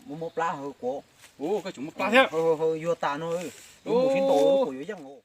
Muab mob plab hawv kuv. Koj tseem muab plab thiab. Hawv hawv yuag tas no, yuav mus sib ntaus kuv yuav yeej os.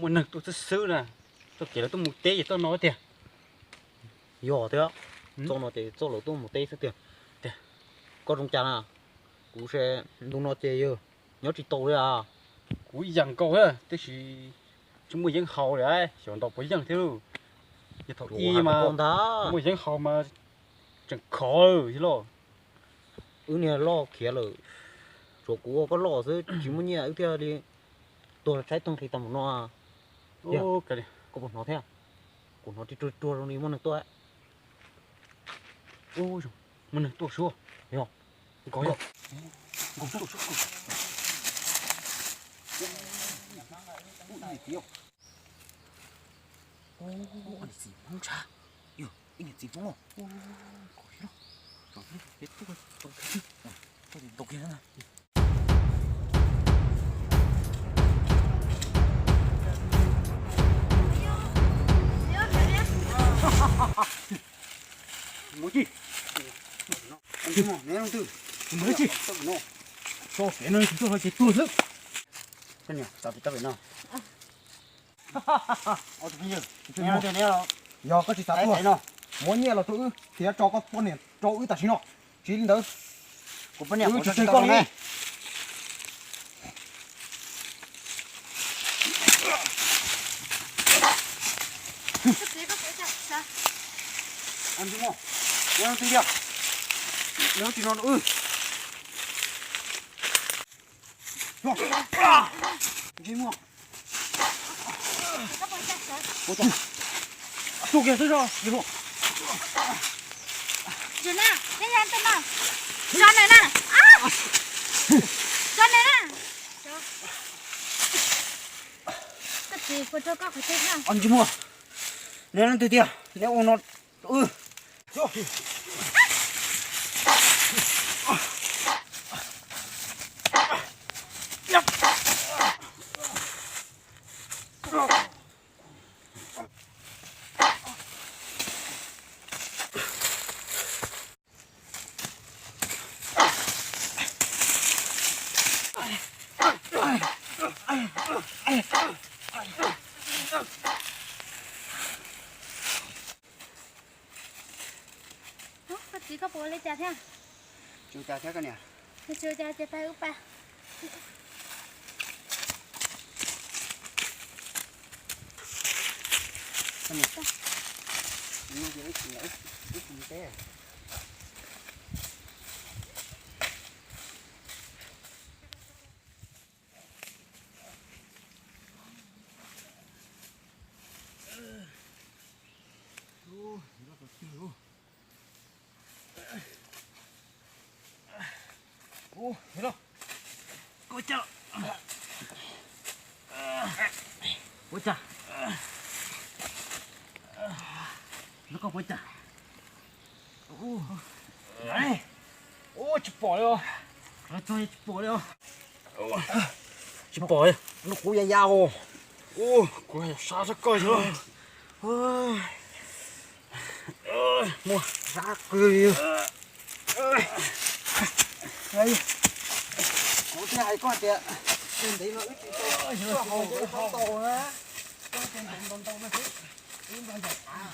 Muaj neeg tuaj xwb xwb na, txoj kev lawv tuaj mus teb ces txoj no tiag. Yog thiab, txoj no ces txoj lawv tuaj mus teb xwb tiag. Koj zoo cas na? Kuv se ntu no ces yog nyob tsis tau li as. Kuv yeej nkaus thiab tiam sis tsis muaj yeeb haus li, xyov ntaus puas yeej thiab lauj. Yog thaum ub mas muaj yeeb haus mas tseem khov yog lauj. Wb niag loj khiav lawm, tshuav kuv ua koj loj xwb tsis muaj nyiaj wb thiaj li tuag saib toog nqhis tau mus no. Koj puas hnov thiab? Kuv hnov ruaj ruaj zoo li muaj neeg tuaj. Muaj neeg tuaj suab. Yog, nkaus yog. Nkaus suab. Ib niam txiv Hmoob ntshav, yog ib niam txiv Hmoob. Nkaus kiag na. Mus ci. Mus ci. Tso kev no tsis tuaj no ces tuag xwb. Yog koj tsis xav tuag no, muab nyiaj los rau wb thiab tso koj poj niam rau wb tam sim no. Tsis li ntawd, kuv poj niam kuv tsis tseg koj li. Ntsis mog, ua leej twg tiag? Lawv tsis no wb. Ntsis mog. Tuaj kiag xwb, zoo na, nej yog tus no. Zoo na, zoo na. Koj txiv, kuv rau koj qhov twg na? Ntsis mog, neb leej twg tiag, neb ua no rau wb. Koj txiv, koj puas ua li cas thiab? Tsis ua cas thiab koj niam. Tsis ua cas ces pab wb pab. Koj ua cas? Ua cas? Koj ua cas? Ua tsis pom li os. Tsis pom li os. Tsis pom li. Nws kuv ya ya os. Kuv sab sab koj xwb. Muaj sab kawg li. Kuv thiaj hais koj tias, ntev no wb tsis tau, koj haus ntev tau na, koj tias ntev ntau ntau no xwb, wb npaj ncaim av.